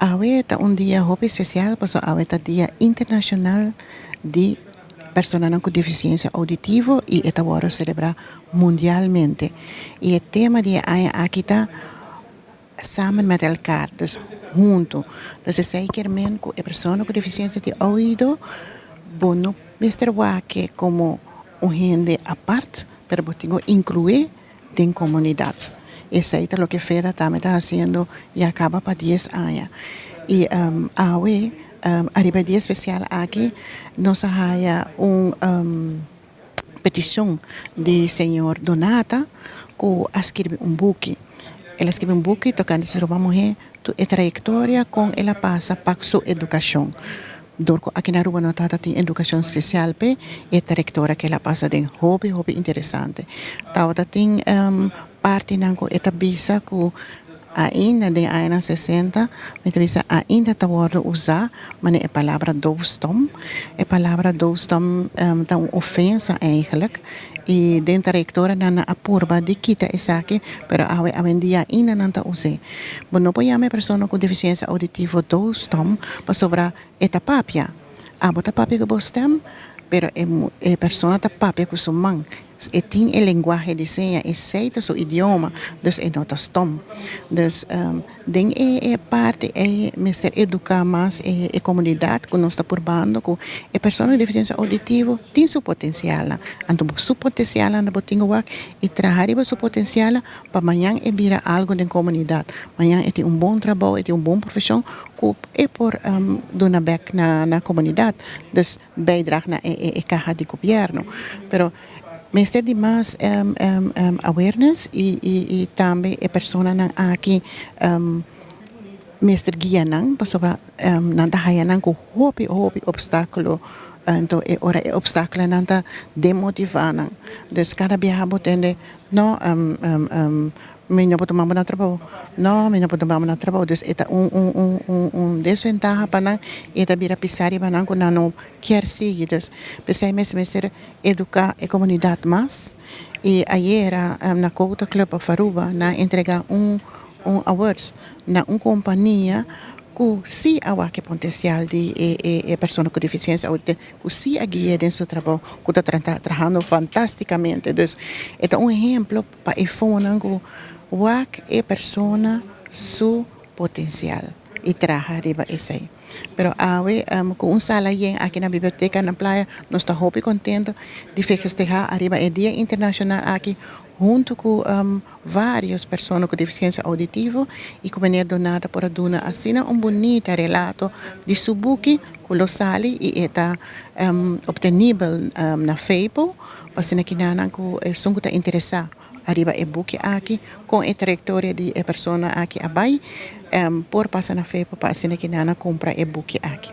Awe ta un dia hopi especial pasobra awe ta Dia Internacional di Personanan cu Deficiencia Auditivo y e ta wordo celebra mundialmente. Y e tema di e aña aki ta Samen met elkaar, dus hunto. Dus esey kier men cu e persona cu deficiencia di oido bo no mester wak como un hende apart, pero bo tin cu inclui den comunidad. Esey ta loke FEDA tambe ta haciendo ya caba pa dies aña. Y awe ariba e dia especial aki nos a haya un peticion di señor Donata cu a skirbi un buki. El a skirbi un buki tocante su ruman muhe tur e trayectoria con el a pasa pa su educacion. Dor cu aki na Aruba no tabata tin educacion special p'e, e trayectoria cu el a pasa den hopi hopi interesante. Tabata tin partinan cu e ta bisa cu ainda den añanan sesenta, mi ta bisa ainda ta wordo usa manera e palabra doofstom. E palabra doofstom ta un ofensa eigenlijk y den trayectoria nan a purba di kita esaki pero awe awendia ainda nan ta us'e. Bo no por yama e persona cu deficiencia auditivo doofstom pasobra e ta papia. Abo ta papia cu bo stem pero e persona ta papia cu su man. E tin e lenguahe di seña, esey ta su idioma, dus e no ta stom. Dus den e parti ey mester educa mas e comunidad cu nos ta purbando cu e persona cu deficiencia auditivo tin su potencialnan. Anto su potencialnan bo tin cu wak y traha riba su potencialnan pa mañan e bira algo den comunidad. Mañan e tin un bon trabou, e tin un bon profesion cu e por duna bek na comunidad. Dus bijdraag na e caha di gobierno. Pero mester di mas awareness y tambe e personanan aki mester guia nan pasobra nan ta haya nan cu hopi hopi obstaculo. Anto e ora e obstaculonan ta demotiva nan. Dus cada biaha bo tende no mi no por tuma bo na trabou, no mi no por tuma bo na trabou. Dus e ta un un un un desventaha pa nan y e ta bira pisa riba nan cu nan no kier sigui. Dus p'esey mes mester educa e comunidad mas y ayera na Quota Club of Aruba nan a entrega un un awards na un compania cu si a wak e potencial di e e persona cu deficiencia cu si a guia den su trabou cu ta trahando fantasticamente. Dus e ta un ehemplo pa e fonan cu wak e persona su potencial y traha riba esey. Pero awe cu un sala yen aki na biblioteca na Playa nos ta hopi contento di festeha ariba e dia internacional aki hunto cu varios persona cu deficiencia auditivo y cu meneer Donata por a duna asina un bunita relato di su buki cu lo sali y e ta obtenibel na Fepo pa asina kinanan cu esun cu ta interesa ariba e buki aki con e trayectoria di e persona aki a bay por pasa na Fepo pa asina kinanan cumpra e buki aki.